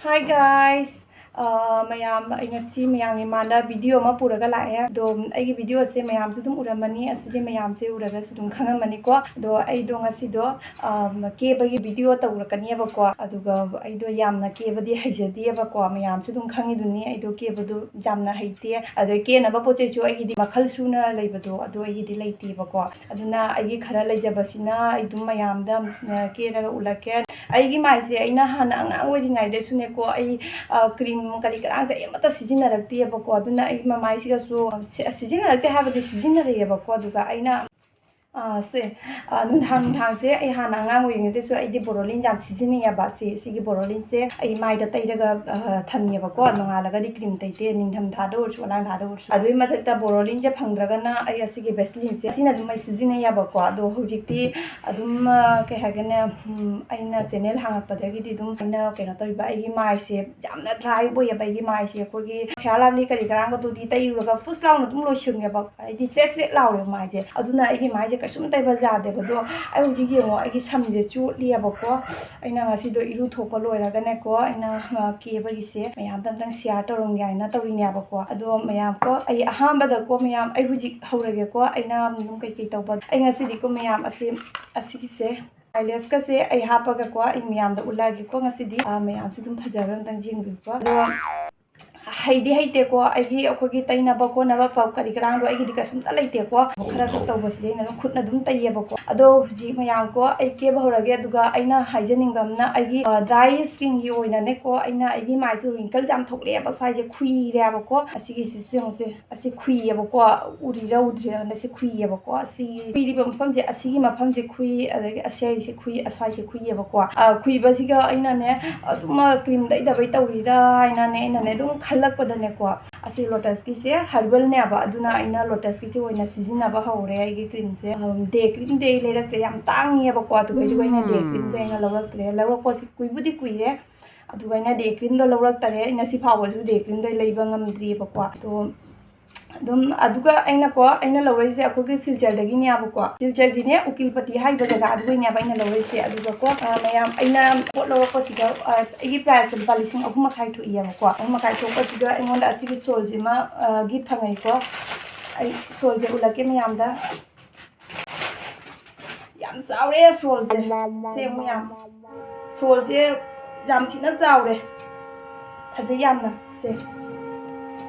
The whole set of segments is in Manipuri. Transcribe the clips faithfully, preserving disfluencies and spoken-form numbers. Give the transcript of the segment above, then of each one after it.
Hi guys! ꯑ, ꯃꯌꯥꯝ, ꯑꯩ ꯉꯁꯤ ꯃꯌꯥꯝꯒꯤ ꯃꯥꯡꯗ video ꯑꯃ ꯄꯨꯔꯒ ꯂꯥꯛꯑꯦ꯫ ꯑꯗꯣ ꯑꯩꯒꯤ videoꯁꯦ ꯃꯌꯥꯝꯁꯨ ꯑꯗꯨꯝ ꯎꯔꯝꯃꯅꯤ, ꯑꯁꯤꯒꯤ ꯃꯌꯥꯝꯁꯦ ꯎꯔꯒꯁꯨ ꯑꯗꯨꯝ ꯈꯪꯉꯝꯃꯅꯤꯀꯣ꯫ ꯑꯗꯣ ꯑꯩꯗꯣ ꯉꯁꯤꯗꯣ, ꯑ, ꯀꯦꯕꯒꯤ video ꯇꯧꯔꯛꯀꯅꯦꯕꯀꯣ꯫ ꯑꯗꯨꯒ ꯑꯩꯗꯣ ꯌꯥꯝꯅ ꯀꯦꯕꯗꯤ ꯍꯩꯖꯗꯦꯕꯀꯣ, ꯃꯌꯥꯝꯁꯨ ꯑꯗꯨꯝ ꯈꯪꯉꯤꯗꯨꯅꯤ ꯑꯩꯗꯣ ꯀꯦꯕꯗꯣ ꯌꯥꯝꯅ ꯍꯩꯇꯦ꯫ ꯑꯗꯣ ꯀꯦꯅꯕ ꯄꯣꯠ ꯆꯩꯁꯨ ꯑꯩꯒꯤꯗꯤ ꯃꯈꯜ ꯁꯨꯅ ꯂꯩꯕꯗꯣ ꯑꯗꯣ ꯑꯩꯒꯤꯗꯤ ꯂꯩꯇꯦꯕꯀꯣ꯫ ꯑꯗꯨꯅ ꯑꯩꯒꯤ ꯈꯔ ꯂꯩꯖꯕꯁꯤꯅ ꯑꯩ ꯑꯗꯨꯝ ꯃꯌꯥꯝꯗ, ꯑ, ꯀꯦꯔꯒ ꯎꯠꯂꯛꯀꯦ꯫ ꯑꯩꯒꯤ ꯃꯥꯏꯁꯦ ꯑꯩꯅ ꯍꯥꯟꯅ ꯑꯉꯥꯡ ꯑꯣꯏꯔꯤꯉꯩꯗꯁꯨꯅꯦꯀꯣ, ꯑꯩ, ꯑ, cream ꯀꯔꯤ ꯀꯔꯥꯁꯦ ꯑꯩ ꯑꯃꯠꯇ ꯁꯤꯖꯤꯟꯅꯔꯛꯇꯦꯕꯀꯣ꯫ ꯑꯗꯨꯅ ꯑꯩꯒꯤ ꯃꯃꯥꯏꯁꯤꯒꯁꯨ ꯁꯤ-, ꯁꯤꯖꯤꯟꯅꯔꯛꯇꯦ ꯍꯥꯏꯕꯗꯤ ꯁꯤꯖꯤꯟꯅꯔꯛꯑꯦꯕꯀꯣ꯫ ꯑꯗꯨꯒ ꯑꯩꯅ, ꯑ, ꯁꯦ, ꯑ, ꯅꯨꯡꯗꯥꯡ ꯅꯨꯡꯗꯥꯡꯁꯦ ꯑꯩ ꯍꯥꯟꯅ ꯑꯉꯥꯡ ꯑꯣꯏꯔꯤꯉꯩꯗꯁꯨ ꯑꯩꯗꯤ ꯕꯣꯔꯣꯂꯤꯟ ꯌꯥꯝ ꯁꯤꯖꯤꯟꯅꯩꯌꯦꯕ꯫ ꯁꯤ, ꯁꯤꯒꯤ ꯕꯣꯔꯣꯂꯤꯟꯁꯦ ꯑꯩ ꯃꯥꯏꯗ ꯇꯩꯔꯒ, ꯑ, ꯊꯝꯃꯦꯕꯀꯣ꯫ ꯅꯣꯡꯉꯥꯜꯂꯒꯗꯤ cream ꯇꯩꯇꯦ, ꯅꯤꯡꯊꯝ ꯊꯥꯗ ꯑꯣꯏꯔꯁꯨ, ꯑꯂꯥꯡ ꯊꯥꯗ ꯑꯣꯏꯔꯁꯨ꯫ ꯑꯗꯨꯒꯤ ꯃꯊꯛꯇ ꯕꯣꯔꯣꯂꯤꯟꯁꯦ ꯐꯪꯗ꯭ꯔꯒꯅ ꯑꯩ ꯑꯁꯤꯒꯤ ꯕꯦꯁꯂꯤꯟꯁꯦ, ꯑꯁꯤꯅ ꯑꯗꯨꯝ ꯑꯩ ꯁꯤꯖꯤꯟꯅꯩꯌꯦꯕꯀꯣ꯫ ꯑꯗꯣ ꯍꯧꯖꯤꯛꯇꯤ ꯑꯗꯨꯝ, ꯑ, ꯀꯩ ꯍꯥꯏꯒꯅꯤ, ꯎꯝ, ꯑꯩꯅ channel ꯍꯥꯡꯉꯛꯄꯗꯒꯤꯗꯤ ꯑꯗꯨꯝ ꯑꯩꯅ ꯀꯩꯅꯣ ꯇꯧꯔꯤꯕ, ꯑꯩꯒꯤ ꯃꯥꯏꯁꯦ ꯌꯥꯝꯅ dry ꯑꯣꯏꯌꯦꯕ꯫ ꯑꯩꯒꯤ ꯃꯥꯏꯁꯦ ꯑꯩꯈꯣꯏꯒꯤ Fair Lovely ꯀꯔꯤ ꯀꯔꯥꯡꯒꯗꯨꯗꯤ ꯇꯩꯔꯨꯔꯒ ꯐꯨꯁ ꯂꯥꯎꯅ ꯑꯗꯨꯝ ꯂꯣꯏꯁꯤꯟꯉꯦꯕ, ꯍꯥꯏꯗꯤ ꯆꯦꯠ ꯆꯦꯠ ꯂꯥꯎꯔꯦꯕ ꯃꯥꯏꯁꯦ꯫ ꯑꯗꯨꯅ ꯑꯩꯒꯤ ꯃꯥꯏꯁꯦ ꯀꯩꯁꯨꯝ ꯇꯩꯕ ꯌꯥꯗꯦꯕ꯫ ꯑꯗꯣ ꯑꯩ ꯍꯧꯖꯤꯛ ꯌꯦꯡꯉꯣ, ꯑꯩꯒꯤ ꯁꯝꯁꯦ ꯆꯣꯠꯂꯤꯑꯕꯀꯣ꯫ ꯑꯩꯅ ꯉꯁꯤꯗꯣ ꯏꯔꯨ ꯊꯣꯛꯄ ꯂꯣꯏꯔꯒꯅꯦꯀꯣ, ꯑꯩꯅ, ꯑ, ꯀꯦꯕꯒꯤꯁꯦ ꯃꯌꯥꯝꯗ ꯑꯝꯇꯪ share ꯇꯧꯔꯝꯒꯦ ꯍꯥꯏꯅ ꯇꯧꯔꯤꯅꯦꯕꯀꯣ꯫ ꯑꯗꯣ ꯃꯌꯥꯝ ꯀꯣ, ꯑꯩ ꯑꯍꯥꯟꯕꯗꯀꯣ ꯃꯌꯥꯝ, ꯑꯩ ꯍꯧꯖꯤꯛ ꯍꯧꯔꯒꯦꯀꯣ꯫ ꯑꯩꯅ ꯑꯗꯨꯝ ꯀꯩꯀꯩ ꯇꯧꯕ, ꯑꯩ ꯉꯁꯤꯗꯤꯀꯣ ꯃꯌꯥꯝ ꯑꯁꯤ, ꯑꯁꯤꯒꯤꯁꯦ eyelashꯀꯁꯦ ꯑꯩ ꯍꯥꯞꯄꯒꯀꯣ, ꯑꯩ ꯃꯌꯥꯝꯗ ꯎꯠꯂꯛꯑꯒꯦꯀꯣ ꯉꯁꯤꯗꯤ꯫ ꯑ, ꯃꯌꯥꯝꯁꯨ ꯑꯗꯨꯝ ꯐꯖꯕ꯭ꯔꯥ ꯑꯝꯇꯪ ꯌꯦꯡꯕꯤꯌꯨꯀꯣ꯫ ꯑꯗꯣ ꯍꯩꯗꯤ ꯍꯩꯇꯦꯀꯣ, ꯑꯩꯒꯤ, ꯑꯩꯈꯣꯏꯒꯤ ꯇꯩꯅꯕ ꯈꯣꯠꯅꯕ ꯄ-, ꯀꯔꯤ ꯀꯔꯥꯡꯗꯣ ꯑꯩꯒꯤꯗꯤ ꯀꯩꯁꯨꯝꯇ ꯂꯩꯇꯦꯀꯣ꯫ ꯈꯔ ꯈꯛ ꯇꯧꯕꯁꯤꯗꯤ ꯑꯩꯅ ꯑꯗꯨꯝ ꯈꯨꯠꯅ ꯑꯗꯨꯝ ꯇꯩꯌꯦꯕꯀꯣ꯫ ꯑꯗꯣ ꯍꯧꯖꯤꯛ ꯃꯌꯥꯝꯀꯣ, ꯑꯩ ꯀꯦꯕ ꯍꯧꯔꯒꯦ꯫ ꯑꯗꯨꯒ ꯑꯩꯅ ꯍꯥꯏꯖꯅꯤꯡꯕ ꯑꯃꯅ, ꯑꯩꯒꯤ, ꯑ, dry skinꯒꯤ ꯑꯣꯏꯅꯅꯦꯀꯣ, ꯑꯩꯅ ꯑꯩꯒꯤ ꯃꯥꯏꯁꯦ wrinkle ꯌꯥꯝ ꯊꯣꯛꯂꯛꯑꯦꯕ, ꯁ꯭ꯋꯥꯏꯁꯦ ꯈꯨꯏꯔꯦꯕꯀꯣ꯫ ꯑꯁꯤꯒꯤ ꯁꯤꯁꯦ ꯌꯦꯡꯉꯨꯁꯦ, ꯑꯁꯤ ꯈꯨꯏꯌꯦꯕꯀꯣ, ꯎꯔꯤꯔ ꯎꯗ꯭ꯔꯤꯔ ꯈꯪꯗꯦ, ꯁꯤ ꯈꯨꯏꯌꯦꯕꯀꯣ꯫ ꯑꯁꯤ ꯈꯨꯏꯔꯤꯕ ꯃꯐꯝꯁꯦ, ꯑꯁꯤꯒꯤ ꯃꯐꯝꯁꯦ ꯈꯨꯏ, ꯑꯗꯒꯤ ꯑꯁꯤꯁꯦ ꯈꯨꯏ, ꯑꯁ꯭ꯋꯥꯏꯁꯦ ꯈꯨꯏꯌꯦꯕꯀꯣ꯫ ꯑ, ꯈꯨꯏꯕꯁꯤꯒ ꯑꯩꯅꯅꯦ ꯑꯗꯨꯝ cream ꯇꯩꯗꯕꯩ ꯇꯧꯔꯤꯔꯥ ꯍꯥꯏꯅꯅꯦ ꯑꯩꯅꯅꯦ ꯑꯗꯨꯝ ꯈꯜꯂꯛꯄꯗꯅꯦꯀꯣ, ꯑꯁꯤ Lotusꯀꯤꯁꯦ herbalꯅꯦꯕ, ꯑꯗꯨꯅ ꯑꯩꯅ Lotusꯀꯤꯁꯦ ꯑꯣꯏꯅ ꯁꯤꯖꯤꯟꯅꯕ ꯍꯧꯔꯦ ꯑꯩꯒꯤ creamꯁꯦ꯫ ꯑꯝ, day creamꯗꯤ ꯑꯩ ꯂꯩꯔꯛꯇ꯭ꯔꯦ, ꯌꯥꯝ ꯇꯥꯡꯉꯦꯕꯀꯣ꯫ ꯑꯗꯨꯒ ꯑꯩꯅ day creamꯁꯦ ꯑꯩꯅ ꯂꯧꯔꯛꯇ꯭ꯔꯦ, ꯂꯧꯔꯛꯄꯁꯦ ꯀꯨꯏꯕꯨꯗꯤ ꯀꯨꯏꯔꯦ꯫ ꯑꯗꯨꯒ ꯑꯩꯅ day creamꯗꯣ ꯂꯧꯔꯛꯇꯔꯦ, ꯑꯩ ꯉꯁꯤ ꯐꯥꯎꯕꯁꯨ day creamꯗꯣ ꯑꯩ ꯂꯩꯕ ꯉꯝꯗ꯭ꯔꯤꯕꯀꯣ꯫ ꯑꯗꯣ ꯑꯗꯨꯝ, ꯑꯗꯨꯒ ꯑꯩꯅꯀꯣ, ꯑꯩꯅ ꯂꯧꯔꯛꯏꯁꯦ ꯑꯩꯈꯣꯏꯒꯤ ꯁꯤꯜꯆꯔꯗꯒꯤꯅꯦꯕꯀꯣ, ꯁꯤꯜꯆꯔꯒꯤꯅꯦ, ꯎꯀꯤꯜꯄꯇꯤ ꯍꯥꯏꯕ ꯖꯒꯥ ꯑꯗꯨꯗꯩꯅꯦꯕ ꯑꯩꯅ ꯂꯧꯔꯛꯏꯁꯦ꯫ ꯑꯗꯨꯒꯀꯣ, ꯑ, ꯃꯌꯥꯝ, ꯑꯩꯅ ꯄꯣꯠ ꯂꯧꯔꯛꯄꯁꯤꯗ, ꯑ, ꯑꯩꯒꯤ price ꯂꯨꯄꯥ ꯂꯤꯁꯤꯡ ꯑꯍꯨꯝ ꯃꯈꯥꯏ ꯊꯣꯛꯏꯌꯦꯕꯀꯣ꯫ ꯑꯍꯨꯝ ꯃꯈꯥꯏ ꯊꯣꯛꯄꯁꯤꯗ ꯑꯩꯉꯣꯟꯗ ꯑꯁꯤꯒꯤ soleꯁꯤꯃ, ꯑ, gift ꯐꯪꯉꯛꯏꯀꯣ꯫ ꯑꯩ soleꯁꯦ ꯎꯠꯂꯛꯀꯦ ꯃꯌꯥꯝꯗ꯫ ꯌꯥꯝ ꯆꯥꯎꯔꯦ soleꯁꯦ꯫ ꯁꯦ ꯃꯌꯥꯝ, soleꯁꯦ ꯌꯥꯝ ꯊꯤꯅ ꯆꯥꯎꯔꯦ, ꯐꯖꯩ ꯌꯥꯝꯅ꯫ ꯁꯦ,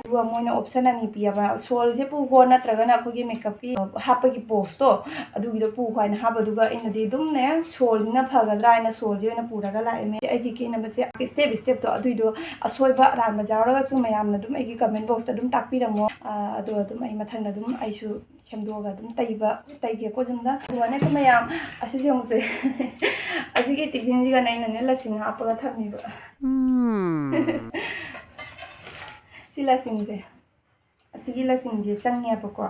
ꯑꯗꯨꯒ ꯃꯣꯏꯅ option ꯑꯅꯤ ꯄꯤꯌꯦꯕ, soleꯁꯦ ꯄꯨꯈꯣ ꯅꯠꯇ꯭ꯔꯒꯅ ꯑꯩꯈꯣꯏꯒꯤ makeupꯀꯤ ꯍꯥꯞꯄꯒꯤ boxꯇꯣ, ꯑꯗꯨꯒꯤꯗꯣ ꯄꯨꯈꯣ ꯍꯥꯏꯅ ꯍꯥꯞꯄ꯫ ꯑꯗꯨꯒ ꯑꯩꯅꯗꯤ ꯑꯗꯨꯝꯅꯦ, soleꯁꯤꯅ ꯐꯒꯗ꯭ꯔꯥ ꯍꯥꯏꯅ soleꯁꯦ ꯑꯣꯏꯅ ꯄꯨꯔꯒ ꯂꯥꯛꯑꯦ꯫ ꯑꯩꯒꯤ ꯀꯦꯅꯕꯁꯦ step stepꯇꯣ, ꯑꯗꯨꯏꯗꯣ ꯑꯁꯣꯏꯕ ꯑꯔꯥꯟꯕ ꯌꯥꯎꯔꯒꯁꯨ ꯃꯌꯥꯝꯅ ꯑꯗꯨꯝ ꯑꯩꯒꯤ comment boxꯇ ꯑꯗꯨꯝ ꯇꯥꯛꯄꯤꯔꯝꯃꯣ꯫ ꯑ, ꯑꯗꯣ ꯑꯗꯨꯝ ꯑꯩ ꯃꯊꯪꯗ ꯑꯗꯨꯝ ꯑꯩꯁꯨ ꯁꯦꯝꯗꯣꯛꯑꯒ ꯑꯗꯨꯝ ꯇꯩꯕ, ꯇꯩꯒꯦꯀꯣ ꯌꯨꯝꯗ꯫ ꯑꯗꯨꯒꯅꯦ ꯑꯩꯈꯣꯏ ꯃꯌꯥꯝ, ꯑꯁꯤꯁꯦ ꯌꯦꯡꯉꯨꯁꯦ꯫ ꯑꯁꯤꯒꯤ tiffinꯁꯤꯒꯅꯦ ꯑꯩꯅꯅꯦ ꯂꯁꯤꯡ ꯍꯥꯞꯄꯒ ꯊꯝꯃꯤꯕ꯫ ꯁꯤ ꯂꯁꯤꯡꯁꯦ, ꯑꯁꯤꯒꯤ ꯂꯁꯤꯡꯁꯦ ꯆꯪꯉꯦꯕꯀꯣ꯫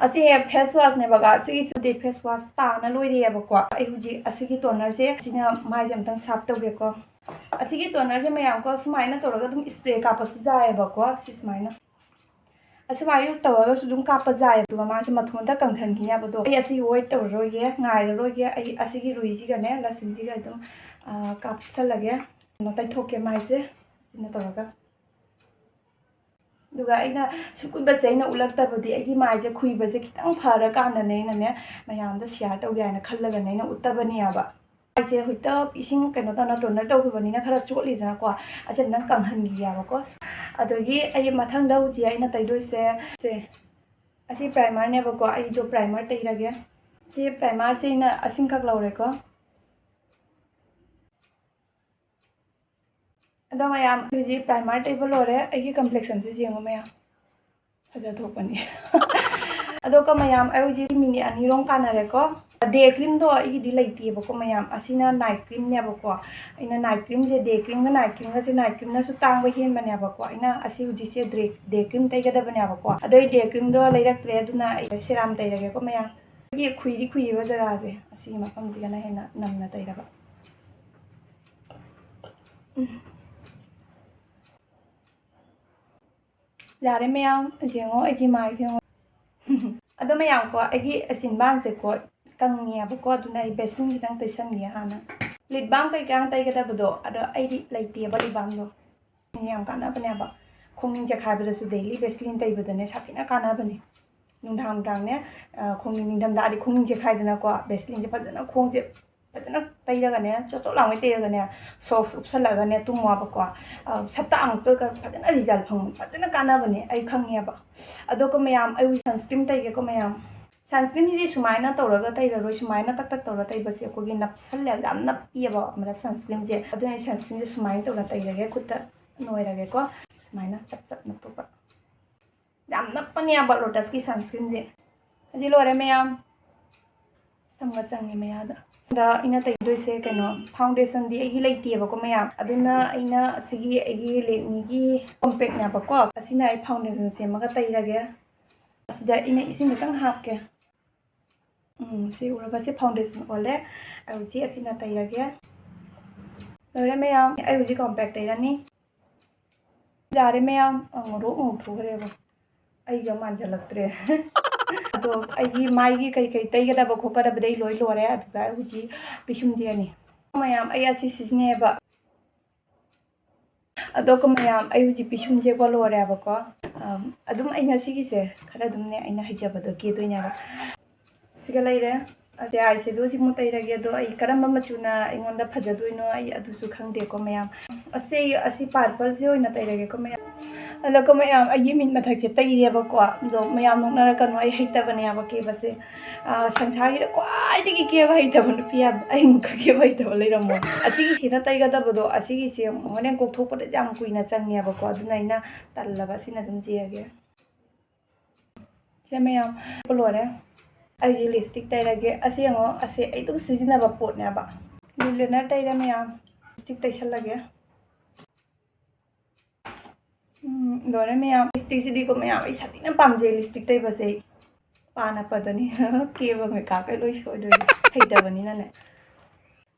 ꯑꯁꯤ face washꯅꯦꯕꯀꯣ, ꯑꯁꯤꯒꯤꯁꯤꯗꯤ face wash ꯇꯥꯅ ꯂꯣꯏꯔꯦꯕꯀꯣ꯫ ꯑꯩ ꯍꯧꯖꯤꯛ ꯑꯁꯤꯒꯤ tonerꯁꯦ, ꯁꯤꯅ ꯃꯥꯏꯁꯦ ꯑꯝꯇꯪ ꯁꯥꯞ ꯇꯧꯒꯦꯀꯣ꯫ ꯑꯁꯤꯒꯤ tonerꯁꯦ ꯃꯌꯥꯝꯀꯣ, ꯁꯨꯃꯥꯏꯅ ꯇꯧꯔꯒ ꯑꯗꯨꯝ spray ꯀꯥꯞꯄꯁꯨ ꯌꯥꯏꯑꯕꯀꯣ, ꯁꯤ ꯁꯨꯃꯥꯏꯅ꯫ ꯑꯁꯨꯃꯥꯏꯅ ꯇꯧꯔꯒꯁꯨ ꯑꯗꯨꯝ ꯀꯥꯞꯄ ꯌꯥꯏ꯫ ꯑꯗꯨꯒ ꯃꯥꯁꯦ ꯃꯊꯣꯟꯗ ꯀꯪꯁꯟꯈꯤꯅꯦꯕꯗꯣ꯫ ꯑꯩ ꯑꯁꯤꯒꯤ wait ꯇꯧꯔꯔꯣꯏꯒꯦ, ꯉꯥꯏꯔꯔꯣꯏꯒꯦ꯫ ꯑꯩ ꯑꯁꯤꯒꯤ ꯔꯨꯏꯁꯤꯒꯅꯦ, ꯂꯁꯤꯡꯁꯤꯒ ꯑꯗꯨꯝ, ꯑ, ꯀꯥꯞꯁꯜꯂꯒꯦ꯫ ꯀꯩꯅꯣ ꯇꯩꯊꯣꯛꯀꯦ ꯃꯥꯏꯁꯦ, ꯁꯤꯅ ꯇꯧꯔꯒ꯫ ꯑꯗꯨꯒ ꯑꯩꯅ ꯁꯨꯛ ꯀꯨꯏꯕꯁꯦ ꯑꯩꯅ ꯎꯠꯂꯛꯇꯕꯗꯤ, ꯑꯩꯒꯤ ꯃꯥꯏꯁꯦ ꯈꯨꯏꯕꯁꯦ ꯈꯤꯇꯪ ꯐꯔꯀꯥꯟꯗꯅꯦ ꯑꯩꯅꯅꯦ ꯃꯌꯥꯝꯗ share ꯇꯧꯒꯦ ꯍꯥꯏꯅ ꯈꯜꯂꯒꯅꯦ ꯑꯩꯅ ꯎꯠꯇꯕꯅꯦꯕ꯫ ꯃꯥꯏꯁꯦ ꯍꯧꯖꯤꯛꯇ ꯏꯁꯤꯡ ꯀꯩꯅꯣ ꯇꯧꯅ toner ꯇꯧꯈꯤꯕꯅꯤꯅ ꯈꯔ ꯆꯣꯠꯂꯤꯗꯅꯀꯣ, ꯑꯁꯤ ꯑꯝꯇꯪ ꯀꯪꯍꯟꯈꯤꯒꯦꯕꯀꯣ꯫ ꯑꯗꯒꯤ ꯑꯩ ꯃꯊꯪꯗ ꯍꯧꯖꯤꯛ ꯑꯩꯅ ꯇꯩꯗꯣꯏꯁꯦ ꯁꯦ, ꯑꯁꯤ primerꯅꯦꯕꯀꯣ, ꯑꯩꯗꯣ primer ꯇꯩꯔꯒꯦ꯫ ꯁꯤ primerꯁꯦ ꯑꯩꯅ ꯑꯁꯤꯈꯛ ꯂꯧꯔꯦꯀꯣ꯫ ꯑꯗꯣ ꯃꯌꯥꯝ, ꯍꯧꯖꯤꯛ primer ꯇꯩꯕ ꯂꯣꯏꯔꯦ꯫ ꯑꯩꯒꯤ complexionꯁꯦ ꯌꯦꯡꯉꯣ ꯃꯌꯥꯝ, ꯐꯖꯊꯣꯛꯄꯅꯤ꯫ ꯑꯗꯣ ꯀꯣ ꯃꯌꯥꯝ, ꯑꯩ ꯍꯧꯖꯤꯛ minute ꯑꯅꯤꯔꯣꯝ ꯀꯥꯟꯅꯔꯦꯀꯣ꯫ Day creamꯗꯣ ꯑꯩꯒꯤꯗꯤ ꯂꯩꯇꯦꯕꯀꯣ ꯃꯌꯥꯝ, ꯑꯁꯤꯅ night creamꯅꯦꯕꯀꯣ꯫ ꯑꯩꯅ night creamꯁꯦ, day creamꯒ night creamꯒꯁꯦ, night creamꯅꯁꯨ ꯇꯥꯡꯕ ꯍꯦꯟꯕꯅꯦꯕꯀꯣ꯫ ꯑꯩꯅ ꯑꯁꯤ ꯍꯧꯖꯤꯛꯁꯦ day, day cream ꯇꯩꯒꯗꯕꯅꯦꯕꯀꯣ, ꯑꯗꯣ ꯑꯩ day creamꯗꯣ ꯂꯩꯔꯛꯇ꯭ꯔꯦ, ꯑꯗꯨꯅ ꯑꯩ serum ꯇꯩꯔꯒꯦꯀꯣ ꯃꯌꯥꯝ꯫ ꯑꯩꯒꯤ ꯈꯨꯏꯔꯤ ꯈꯨꯏꯔꯤꯕ ꯖꯒꯥꯁꯦ, ꯑꯁꯤꯒꯤ ꯃꯐꯝꯁꯤꯒꯅ ꯍꯦꯟꯅ ꯅꯝꯅ ꯇꯩꯔꯕ꯫ ꯎꯝ꯫ ꯌꯥꯔꯦ ꯃꯌꯥꯝ, ꯌꯦꯡꯉꯣ ꯑꯩꯒꯤ ꯃꯥꯏꯁꯦ ꯌꯦꯡꯉꯣ꯫ ꯑꯗꯣ ꯃꯌꯥꯝꯀꯣ, ꯑꯩꯒꯤ ꯑꯆꯤꯟꯕꯥꯡꯁꯦꯀꯣ ꯀꯪꯉꯦꯕꯀꯣ, ꯑꯗꯨꯅ ꯑꯩ ꯕꯦꯁꯂꯤꯟ ꯈꯤꯇꯪ ꯇꯩꯁꯟꯒꯦ ꯍꯥꯟꯅ꯫ ꯂꯤꯞ ꯕꯥꯝ ꯀꯩꯀꯥ ꯇꯩꯒꯗꯕꯗꯣ, ꯑꯗꯣ ꯑꯩꯗꯤ ꯂꯩꯇꯦꯕ ꯂꯤꯞ ꯕꯥꯝꯗꯣ꯫ ꯌꯥꯝ ꯀꯥꯟꯅꯕꯅꯦꯕ꯫ ꯈꯣꯡꯅꯤꯡ ꯆꯦꯈꯥꯏꯕꯗꯁꯨ ꯗꯦꯂꯤ ꯕꯦꯁꯂꯤꯟ ꯇꯩꯕꯗꯅꯦ ꯁꯥꯊꯤꯅ ꯀꯥꯟꯅꯕꯅꯦ꯫ ꯅꯨꯡꯗꯥꯡ ꯅꯨꯡꯗꯥꯡꯅꯦ, ꯑ, ꯈꯣꯡꯅꯤꯡ, ꯅꯤꯡꯊꯝꯊꯥꯗꯤ ꯈꯣꯡꯅꯤꯡ ꯆꯦꯈꯥꯏꯗꯅꯀꯣ, ꯕꯦꯁꯂꯤꯟꯁꯦ ꯐꯖꯅ ꯈꯣꯡꯁꯦ ꯐꯖꯅ ꯇꯩꯔꯒꯅꯦ, ꯆꯣꯠ ꯆꯣꯠ ꯂꯥꯎꯉꯩ ꯇꯩꯔꯒꯅꯦ, ꯁꯣꯛꯁ ꯎꯞꯁꯜꯂꯒꯅꯦ ꯇꯨꯝꯃꯣꯕꯀꯣ꯫ ꯑ, ꯁꯞꯇꯥ ꯑꯃꯨꯛꯇꯒ ꯐꯖꯅ ꯔꯤꯖꯜ ꯐꯪꯕꯅꯦ, ꯐꯖꯅ ꯀꯥꯟꯅꯕꯅꯦ, ꯑꯩ ꯈꯪꯉꯦꯕ꯫ ꯑꯗꯨꯒ ꯃꯌꯥꯝ, ꯑꯩ ꯁꯟꯁꯀ꯭ꯔꯤꯟ ꯇꯩꯒꯦꯀꯣ ꯃꯌꯥꯝ꯫ ꯁꯟꯁꯀ꯭ꯔꯤꯟꯁꯤꯗꯤ ꯁꯨꯃꯥꯏꯅ ꯇꯧꯔꯒ ꯇꯩꯔꯔꯣꯏ, ꯁꯨꯃꯥꯏꯅ ꯇꯛ ꯇꯛ ꯇꯧꯔ ꯇꯩꯕꯁꯦ ꯑꯩꯈꯣꯏꯒꯤ ꯅꯞꯁꯜꯂꯦ, ꯌꯥꯝ ꯅꯞꯄꯤꯑꯕ ꯑꯃꯅ ꯁꯟꯁꯀ꯭ꯔꯤꯟꯁꯦ꯫ ꯑꯗꯨꯅ ꯑꯩ ꯁꯟꯁꯀ꯭ꯔꯤꯟꯁꯦ ꯁꯨꯃꯥꯏꯅ ꯇꯧꯔ ꯇꯩꯔꯒꯦ, ꯈꯨꯠꯇ ꯅꯣꯏꯔꯒꯦꯀꯣ, ꯁꯨꯃꯥꯏꯅ ꯆꯞ ꯆꯞ ꯅꯞꯄꯒ꯫ ꯌꯥꯝ ꯅꯞꯄꯅꯦꯕ ꯂꯣꯇꯁꯀꯤ ꯁꯟꯁꯀ꯭ꯔꯤꯟꯁꯦ꯫ ꯑꯗꯨꯗꯤ ꯂꯣꯏꯔꯦ ꯃꯌꯥꯝ, ꯁꯝꯒ ꯆꯪꯉꯦ ꯃꯌꯥꯗ꯫ ꯑꯗ ꯑꯩꯅ ꯇꯩꯗꯣꯏꯁꯦ ꯀꯩꯅꯣ, ꯐꯥꯎꯟꯗꯦꯁꯟꯗꯤ ꯑꯩꯒꯤ ꯂꯩꯇꯦꯕꯀꯣ ꯃꯌꯥꯝ, ꯑꯗꯨꯅ ꯑꯩꯅ ꯑꯁꯤꯒꯤ ꯑꯩꯒꯤ ꯂꯦꯛꯃꯤꯒꯤ ꯀꯣꯝꯄꯦꯛꯅꯦꯕꯀꯣ, ꯑꯁꯤꯅ ꯑꯩ ꯐꯥꯎꯟꯗꯦꯁꯟ ꯁꯦꯝꯃꯒ ꯇꯩꯔꯒꯦ꯫ ꯑꯁꯤꯗ ꯑꯩꯅ ꯏꯁꯤꯡ ꯈꯤꯇꯪ ꯍꯥꯞꯀꯦ꯫ ꯎꯝ, ꯁꯤ ꯎꯔꯕ? ꯁꯤ ꯐꯥꯎꯟꯗꯦꯁꯟ ꯑꯣꯜꯂꯦ꯫ ꯑꯩ ꯍꯧꯖꯤꯛ ꯑꯁꯤꯅ ꯇꯩꯔꯒꯦ꯫ ꯂꯣꯏꯔꯦ ꯃꯌꯥꯝ, ꯑꯩ ꯍꯧꯖꯤꯛ ꯀꯣꯝꯄꯦꯛ ꯇꯩꯔꯅꯤ꯫ ꯌꯥꯔꯦ ꯃꯌꯥꯝ, ꯑ, ꯉꯧꯔꯣꯛ ꯉꯧꯊꯣꯛꯈ꯭ꯔꯦꯕ꯫ ꯑꯩꯒ ꯃꯥꯟꯁꯤꯜꯂꯛꯇ꯭ꯔꯦ꯫ ꯑꯗꯣ ꯑꯩꯒꯤ ꯃꯥꯏꯒꯤ ꯀꯩ ꯀꯩ ꯇꯩꯒꯗꯕ ꯈꯣꯠꯀꯗꯕꯗꯤ ꯑꯩ ꯂꯣꯏ ꯂꯣꯏꯔꯦ꯫ ꯑꯗꯨꯗ ꯑꯩ ꯍꯧꯖꯤꯛ ꯄꯤꯁꯨꯝꯁꯦ ꯌꯦꯡꯉꯤ꯫ ꯃꯌꯥꯝ, ꯑꯩ ꯑꯁꯤ ꯁꯤꯖꯤꯟꯅꯩꯌꯦꯕ꯫ ꯑꯗꯣ ꯀꯣ ꯃꯌꯥꯝ, ꯑꯩ ꯍꯧꯖꯤꯛ ꯄꯤꯁꯨꯝꯁꯦꯀꯣ ꯂꯣꯏꯔꯦꯕꯀꯣ꯫ ꯑꯝ, ꯑꯗꯨꯝ ꯑꯩ ꯉꯁꯤꯒꯤꯁꯦ ꯈꯔ ꯑꯗꯨꯝꯅꯦ ꯑꯩꯅ ꯍꯩꯖꯕꯗꯣ ꯀꯦꯗꯣꯏꯅꯦꯕ꯫ ꯁꯤꯒ ꯂꯩꯔꯦ꯫ ꯑꯁꯦ ꯑꯥꯏ ꯁꯦꯗꯣꯁꯤꯃꯨꯛ ꯇꯩꯔꯒꯦ꯫ ꯑꯗꯣ ꯑꯩ ꯀꯔꯝꯕ ꯃꯆꯨꯅ ꯑꯩꯉꯣꯟꯗ ꯐꯖꯗꯣꯏꯅꯣ ꯑꯩ ꯑꯗꯨꯁꯨ ꯈꯪꯗꯦꯀꯣ ꯃꯌꯥꯝ꯫ ꯑꯁꯦ, ꯑꯁꯤ ꯄꯥꯔꯄꯜꯁꯦ ꯑꯣꯏꯅ ꯇꯩꯔꯒꯦꯀꯣ ꯃꯌꯥꯝ꯫ ꯑꯗꯣꯀꯣ ꯃꯌꯥꯝ, ꯑꯩꯒꯤ ꯃꯤꯠ ꯃꯊꯛꯁꯦ ꯇꯩꯔꯦꯕꯀꯣ꯫ ꯑꯗꯣ ꯃꯌꯥꯝ ꯅꯣꯛꯅꯔꯛꯀꯅꯨ, ꯑꯩ ꯍꯩꯇꯕꯅꯦꯕ ꯀꯦꯕꯁꯦ꯫ ꯑꯥ, ꯁꯪꯁꯥꯔꯁꯤꯗ ꯈ꯭ꯋꯥꯏꯗꯒꯤ ꯀꯦꯕ ꯍꯩꯇꯕ ꯅꯨꯄꯤ ꯍꯥꯏꯕ ꯑꯩꯃꯨꯛꯀ ꯀꯦꯕ ꯍꯩꯇꯕ ꯂꯩꯔꯝꯃꯣꯏ꯫ ꯑꯁꯤꯒꯤꯁꯤꯅ ꯇꯩꯒꯗꯕꯗꯣ, ꯑꯁꯤꯒꯤꯁꯦ ꯍꯣꯔꯦꯟ ꯀꯣꯛꯊꯣꯛꯄꯗ ꯌꯥꯝ ꯀꯨꯏꯅ ꯆꯪꯉꯦꯕꯀꯣ, ꯑꯗꯨꯅ ꯑꯩꯅ ꯇꯜꯂꯕ ꯁꯤꯅ ꯑꯗꯨꯝ ꯆꯦꯔꯒꯦ꯫ ꯁꯦ ꯃꯌꯥꯝ, ꯂꯣꯏꯔꯦ꯫ ꯑꯩꯁꯦ ꯂꯤꯞꯁꯇꯤꯛ ꯇꯩꯔꯒꯦ꯫ ꯑꯁꯤ ꯌꯦꯡꯉꯣ, ꯑꯁꯤ ꯑꯩ ꯑꯗꯨꯝ ꯁꯤꯖꯤꯟꯅꯕ ꯄꯣꯠꯅꯦꯕ꯫ ꯂꯤꯞ ꯂꯦꯅꯔ ꯇꯩꯔꯦ ꯃꯌꯥꯝ, ꯂꯤꯞꯁꯇꯤꯛ ꯇꯩꯁꯜꯂꯒꯦ꯫ ꯎꯝ, ꯂꯣꯏꯔꯦ ꯃꯌꯥꯝ꯫ ꯂꯤꯞꯁꯇꯤꯛꯁꯤꯗꯤꯀꯣ ꯃꯌꯥꯝ, ꯑꯩ ꯁꯥꯊꯤꯅ ꯄꯥꯝꯖꯩ ꯂꯤꯞꯁꯇꯤꯛ ꯇꯩꯕꯁꯦ꯫ ꯄꯥꯅ ꯄꯗꯅꯤ꯫ ꯀꯦꯕ ꯃꯦꯀꯞꯀ ꯂꯣꯏ ꯁꯣꯏꯗꯣꯏꯅꯤ꯫ ꯍꯩꯇꯕꯅꯤꯅꯅꯦ꯫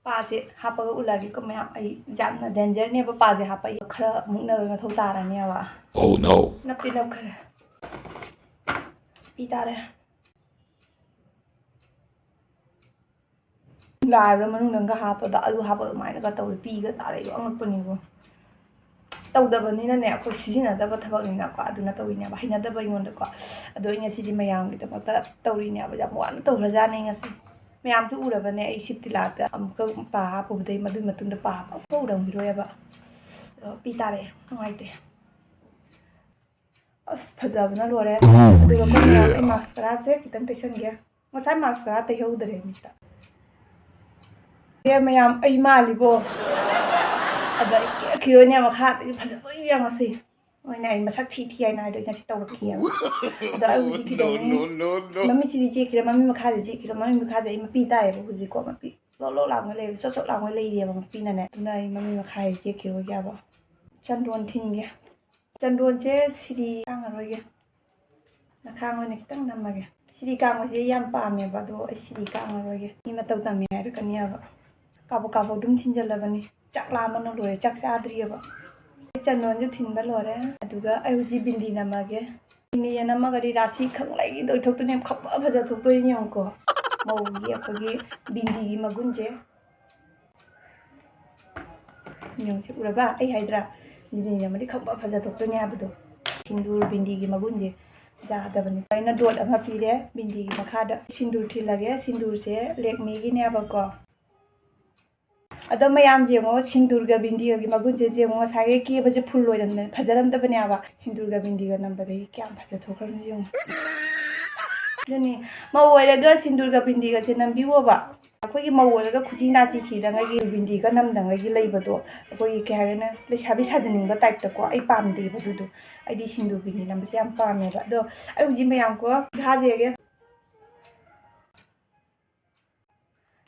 ꯄꯥꯁꯦ ꯍꯥꯞꯄꯒ ꯎꯠꯂꯛꯑꯒꯦꯀꯣ ꯃꯌꯥꯝ꯫ ꯑꯩ ꯌꯥꯝꯅ dangerꯅꯦꯕ ꯄꯥꯁꯦ ꯍꯥꯞꯄ꯫ ꯑꯩ ꯈꯔ ꯃꯨꯛꯅꯕꯩ ꯃꯊꯧ ꯇꯥꯔꯅꯦꯕ꯫ Oh no! ꯅꯞꯇꯤ ꯅꯞꯈ꯭ꯔꯦ꯫ ꯄꯤ ꯇꯥꯔꯦ꯫ ꯂꯥꯏꯕ꯭ꯔꯥ ꯃꯅꯨꯡꯗꯒ ꯍꯥꯞꯄꯗ ꯑꯗꯨ ꯍꯥꯞꯄ ꯑꯗꯨꯃꯥꯏꯅꯒ ꯇꯧꯋꯦ꯫ ꯄꯤꯒ ꯇꯥꯔꯛꯏꯕ ꯑꯉꯛꯄꯅꯤꯕꯣ꯫ ꯇꯧꯗꯕꯅꯤꯅꯅꯦ, ꯑꯩꯈꯣꯏ ꯁꯤꯖꯤꯟꯅꯗꯕ ꯊꯕꯛꯅꯤꯅꯀꯣ, ꯑꯗꯨꯅ ꯇꯧꯔꯤꯅꯦꯕ, ꯍꯩꯅꯗꯕ ꯑꯩꯉꯣꯟꯗꯀꯣ꯫ ꯑꯗꯣ ꯑꯩ ꯉꯁꯤꯗꯤ ꯃꯌꯥꯝꯒꯤꯗꯃꯛꯇ ꯇꯧꯔꯤꯅꯦꯕ, ꯌꯥꯝ ꯋꯥꯅ ꯇꯧꯈ꯭ꯔꯖꯥꯠꯅꯦ ꯉꯁꯤ꯫ ꯃꯌꯥꯝꯁꯨ ꯎꯔꯕꯅꯦ, ꯑꯩ ꯁꯤꯞꯇꯤꯂꯥꯗ ꯑꯃꯨꯛꯀ ꯄꯥ ꯍꯥꯞꯄꯨꯕꯗꯩ ꯃꯗꯨꯒꯤ ꯃꯇꯨꯡꯗ ꯄꯥ ꯑꯃꯨꯛꯐꯥꯎ ꯎꯔꯝꯈꯤꯔꯣꯏꯕ꯫ ꯑꯗꯣ ꯄꯤ ꯇꯥꯔꯛꯑꯦ, ꯅꯨꯡꯉꯥꯏꯇꯦ꯫ ꯑꯁ, ꯐꯖꯕꯅ ꯂꯣꯏꯔꯦ꯫ ꯑꯗꯨꯒ ꯑꯩꯈꯣꯏ ꯃꯌꯥꯝ, ꯑꯩ ꯃꯥꯁꯀꯔꯥꯁꯦ ꯈꯤꯇꯪ ꯇꯩꯁꯟꯒꯦ꯫ ꯉꯁꯥꯏ ꯃꯥꯁꯀꯔꯥ ꯇꯩꯍꯧꯗ꯭ꯔꯦ ꯃꯤꯠꯇ꯫ ꯑꯦ ꯃꯌꯥꯝ, ꯑꯩ ꯃꯥꯜꯂꯤꯕꯣ꯫ ꯑꯗ ꯑꯩ ꯀꯦꯛꯈꯤꯗꯣꯏꯅꯦ, ꯃꯈꯥꯗꯒꯤ ꯐꯖꯗꯣꯏꯅꯦ ꯉꯁꯤ꯫ ꯃꯣꯏꯅ ꯑꯩ ꯃꯁꯛ ꯊꯤ ꯊꯤ ꯍꯥꯏꯅ ꯍꯥꯏꯗꯣꯏ ꯉꯁꯤ ꯇꯧꯔꯛꯈꯤꯑꯕ꯫ ꯑꯗꯣ ꯑꯩ ꯍꯧꯖꯤꯛ ꯀꯩꯗꯧꯅꯤ? No, no, no, no. ꯃꯃꯤꯠꯁꯤꯗꯤ ꯆꯦꯠꯈꯤꯔ, ꯃꯃꯤꯠ ꯃꯈꯥꯗꯤ ꯆꯦꯠꯈꯤꯔ, ꯃꯃꯤꯠ ꯃꯈꯥꯗꯤ ꯑꯩ ꯃꯄꯤ ꯇꯥꯏꯌꯦꯕ ꯍꯧꯖꯤꯛꯀꯣ, ꯃꯄꯤ ꯂꯣꯛ ꯂꯣꯛ ꯂꯥꯎꯉꯩ ꯂꯩꯕ, ꯆꯣꯠ ꯆꯣꯠ ꯂꯥꯎꯉꯩ ꯂꯩꯔꯤꯑꯕ ꯃꯄꯤꯅꯅꯦ꯫ ꯑꯗꯨꯅ ꯑꯩ ꯃꯃꯤꯠ ꯃꯈꯥꯗꯤ ꯆꯦꯠꯈꯤꯔꯣꯏꯒꯦꯕ꯫ ꯆꯟꯗꯣꯟ ꯊꯤꯟꯒꯦ꯫ ꯆꯟꯗꯣꯟꯁꯦ ꯁꯤꯗꯤ ꯇꯥꯡꯉꯔꯣꯏꯒꯦ꯫ ꯅꯈꯥꯡ ꯑꯣꯏꯅ ꯈꯤꯇꯪ ꯅꯝꯃꯒꯦ꯫ ꯁꯤꯗꯤ ꯀꯥꯡꯕꯁꯦ ꯑꯩ ꯌꯥꯝ ꯄꯥꯝꯃꯦꯕ, ꯑꯗꯣ ꯑꯩ ꯁꯤꯗꯤ ꯀꯥꯡꯉꯔꯣꯏꯒꯦ꯫ ꯃꯤ ꯃꯇꯧ ꯇꯝꯃꯦ ꯍꯥꯏꯔꯛꯀꯅꯤꯕ꯫ ꯀꯥꯕꯛ ꯀꯥꯕꯛ ꯑꯗꯨꯝ ꯊꯤꯟꯖꯜꯂꯕꯅꯤ꯫ ꯆꯥꯛ ꯂꯥꯝꯕꯅ ꯂꯣꯏꯔꯦ, ꯆꯥꯛ ꯆꯥꯗ꯭ꯔꯤꯑꯕ꯫ ꯑꯩ ꯆꯟꯗꯣꯟꯁꯨ ꯊꯤꯟꯕ ꯂꯣꯏꯔꯦ꯫ ꯑꯗꯨꯒ ꯑꯩ ꯍꯧꯖꯤꯛ ꯕꯤꯟꯗꯤ ꯅꯝꯃꯒꯦ꯫ ꯕꯤꯟꯗꯤ ꯅꯝꯃꯒꯗꯤ ꯔꯥꯁꯤ ꯈꯪꯂꯩꯗꯣꯏ ꯊꯣꯛꯇꯣꯏꯅꯦ, ꯈꯪꯐ ꯐꯖ ꯊꯣꯛꯇꯣꯏꯅꯦ ꯌꯦꯡꯉꯨꯀꯣ꯫ ꯃꯧꯒꯤ ꯑꯩꯈꯣꯏꯒꯤ ꯕꯤꯟꯗꯤꯒꯤ ꯃꯒꯨꯟꯁꯦ꯫ ꯌꯦꯡꯉꯨꯁꯤ, ꯎꯔꯕ? ꯑꯩ ꯍꯥꯏꯗ꯭ꯔꯥ? ꯕꯤꯟꯗꯤꯅ ꯑꯃꯗꯤ ꯈꯪꯕ ꯐꯖꯊꯣꯛꯇꯣꯏꯅꯦ ꯍꯥꯏꯕꯗꯣ꯫ ꯁꯤꯟꯗꯨꯔ ꯕꯤꯟꯗꯤꯒꯤ ꯃꯒꯨꯟꯁꯦ ꯌꯥꯗꯕꯅꯤ꯫ ꯑꯩꯅ ꯗꯣꯠ ꯑꯃ ꯄꯤꯔꯦ ꯕꯤꯟꯗꯤꯒꯤ ꯃꯈꯥꯗ꯫ ꯁꯤꯟꯗꯨꯔ ꯊꯤꯜꯂꯒꯦ꯫ ꯁꯤꯟꯗꯨꯔꯁꯦ ꯂꯦꯛꯃꯤꯒꯤꯅꯦꯕꯀꯣ꯫ ꯑꯗꯣ ꯃꯌꯥꯝꯁꯦ ꯌꯦꯡꯉꯣ, ꯁꯤꯟꯗꯨꯔꯒ ꯕꯤꯟꯗꯤꯒꯒꯤ ꯃꯒꯨꯟꯁꯦ ꯌꯦꯡꯉꯣ, ꯉꯁꯥꯏꯒꯤ ꯀꯦꯕꯁꯦ ꯐꯨꯜ ꯑꯣꯏꯔꯝꯗ-, ꯐꯖꯔꯝꯗꯕꯅꯦꯕ꯫ ꯁꯤꯟꯗꯨꯔꯒ ꯕꯤꯟꯗꯤꯒ ꯅꯝꯕꯗꯒꯤ ꯀꯌꯥꯝ ꯐꯖꯊꯣꯛꯈ꯭ꯔꯕꯅꯣ ꯌꯦꯡꯉꯣ꯫ ꯑꯗꯨꯅꯤ, ꯃꯧ ꯑꯣꯏꯔꯒ ꯁꯤꯟꯗꯨꯔꯒ ꯕꯤꯟꯗꯤꯒꯁꯦ ꯅꯝꯕꯤꯌꯣꯕ꯫ ꯑꯩꯈꯣꯏꯒꯤ ꯃꯧ ꯑꯣꯏꯔꯒ ꯈꯨꯖꯤ ꯅꯥꯆꯤ ꯁꯤꯗꯉꯩꯒꯤ ꯕꯤꯟꯗꯤꯒ ꯅꯝꯗꯉꯩꯒꯤ ꯂꯩꯕꯗꯣ, ꯑꯩꯈꯣꯏꯒꯤ ꯀꯩ ꯍꯥꯏꯒꯅꯤ, ꯂꯩꯁꯥꯕꯤ ꯁꯥꯖꯅꯤꯡꯕ ꯇꯥꯏꯞꯇꯀꯣ꯫ ꯑꯩ ꯄꯥꯝꯗꯦꯕ ꯑꯗꯨꯗꯣ꯫ ꯑꯩꯗꯤ ꯁꯤꯟꯗꯨꯔ ꯕꯤꯟꯗꯤ ꯅꯝꯕꯁꯦ ꯌꯥꯝ ꯄꯥꯝꯃꯦꯕ꯫ ꯑꯗꯣ ꯑꯩ ꯍꯧꯖꯤꯛ ꯃꯌꯥꯝꯀꯣ ꯊꯥꯖꯔꯒꯦ꯫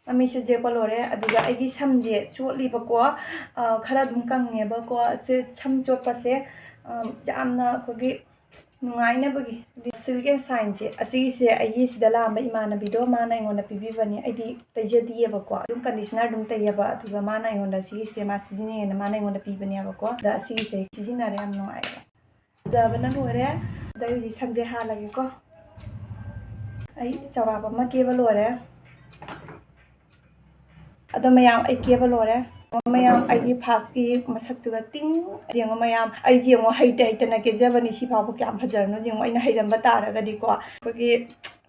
ꯃꯃꯤꯠꯁꯨ ꯌꯦꯛꯄ ꯂꯣꯏꯔꯦ꯫ ꯑꯗꯨꯒ ꯑꯩꯒꯤ ꯁꯝꯁꯦ ꯆꯣꯠꯂꯤꯕꯀꯣ, ꯑ, ꯈꯔ ꯑꯗꯨꯝ ꯀꯪꯉꯦꯕꯀꯣ꯫ ꯁꯦ ꯁꯝ ꯆꯣꯠꯄꯁꯦ, ꯑ, ꯌꯥꯝꯅ ꯑꯩꯈꯣꯏꯒꯤ ꯅꯨꯡꯉꯥꯏꯅꯕꯒꯤ꯫ Silk and Shineꯁꯦ, ꯑꯁꯤꯒꯤꯁꯦ ꯑꯩꯒꯤ ꯁꯤꯗ ꯂꯥꯛꯑꯝꯕ ꯏꯃꯥꯟꯅꯕꯤꯗꯣ, ꯃꯥꯅ ꯑꯩꯉꯣꯟꯗ ꯄꯤꯕꯤꯕꯅꯤ꯫ ꯑꯩꯗꯤ ꯇꯩꯖꯗꯤꯌꯦꯕꯀꯣ, ꯑꯗꯨꯝ conditioner ꯑꯗꯨꯝ ꯇꯩꯌꯦꯕ, ꯑꯗꯨꯒ ꯃꯥꯅ ꯑꯩꯉꯣꯟꯗ ꯁꯤꯒꯤꯁꯦ ꯃꯥ ꯁꯤꯖꯤꯟꯅꯩꯌꯦꯅ ꯃꯥꯅ ꯑꯩꯉꯣꯟꯗ ꯄꯤꯕꯅꯦꯕꯀꯣ꯫ ꯑꯗ ꯑꯁꯤꯒꯤꯁꯦ ꯁꯤꯖꯤꯟꯅꯔꯦ, ꯌꯥꯝ ꯅꯨꯡꯉꯥꯏꯕ꯫ ꯐꯖꯕꯅ ꯂꯣꯏꯔꯦ꯫ ꯑꯗ ꯑꯩ ꯍꯧꯖꯤꯛ ꯁꯝꯁꯦ ꯍꯥꯜꯂꯒꯦꯀꯣ꯫ ꯑꯩ ꯆꯥꯎꯔꯥꯛꯄ ꯑꯃ ꯀꯦꯕ ꯂꯣꯏꯔꯦ꯫ ꯑꯗꯣ ꯃꯌꯥꯝ, ꯑꯩ ꯀꯦꯕ ꯂꯣꯏꯔꯦ꯫ ꯃꯌꯥꯝ, ꯑꯩꯒꯤ ꯐꯥꯁꯀꯤ ꯃꯁꯛꯇꯨꯒ ꯇꯤꯡ ꯌꯦꯡꯉꯣ ꯃꯌꯥꯝ꯫ ꯑꯩꯁꯦ ꯌꯦꯡꯉꯣ, ꯍꯩꯇ ꯍꯩꯇꯅ ꯀꯦꯖꯕꯅꯤ, ꯁꯤ ꯐꯥꯎꯕ ꯀꯌꯥꯝ ꯐꯖꯔꯕꯅꯣ ꯌꯦꯡꯉꯣ꯫ ꯑꯩꯅ ꯍꯩꯔꯝꯕ ꯇꯥꯔꯒꯗꯤꯀꯣ, ꯑꯩꯈꯣꯏꯒꯤ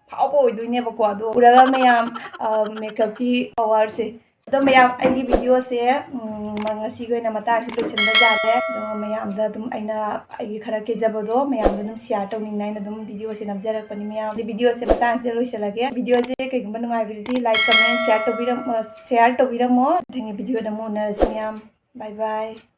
ꯐꯥꯎꯕ ꯑꯣꯏꯗꯣꯏꯅꯦꯕꯀꯣ꯫ ꯑꯗꯣ ꯎꯔꯒ ꯃꯌꯥꯝ, ꯑ, makeupꯀꯤ powerꯁꯦ꯫ ꯑꯗꯣ ꯃꯌꯥꯝ, ꯑꯩꯒꯤ videoꯁꯦ, ꯎꯝ, ꯉꯁꯤꯒꯤ ꯑꯣꯏꯅ ꯃꯇꯥꯡꯁꯤ ꯂꯣꯏꯁꯤꯟꯕ ꯌꯥꯔꯦ꯫ ꯑꯗꯣ ꯃꯌꯥꯝꯗ ꯑꯗꯨꯝ ꯑꯩꯅ ꯑꯩꯒꯤ ꯈꯔ ꯀꯦꯖꯕꯗꯣ ꯃꯌꯥꯝꯗ ꯑꯗꯨꯝ share ꯇꯧꯅꯤꯡꯅ ꯑꯩꯅ ꯑꯗꯨꯝ videoꯁꯦ ꯅꯝꯖꯔꯛꯄꯅꯤ ꯃꯌꯥꯝ꯫ ꯑꯗꯨ videoꯁꯦ ꯃꯇꯥꯡꯁꯤꯗ ꯂꯣꯏꯁꯤꯜꯂꯒꯦ꯫ Videoꯁꯦ ꯀꯩꯒꯨꯝꯕ ꯅꯨꯡꯉꯥꯏꯕꯤꯔꯗꯤ like, comment, share ꯇꯧꯕꯤꯔꯝ-, ꯑ, share ꯇꯧꯕꯤꯔꯝꯃꯣ꯫ ꯃꯊꯪꯒꯤ videoꯗ ꯑꯃꯨꯛ ꯎꯅꯔꯁꯤ ꯃꯌꯥꯝ꯫ Bye bye꯫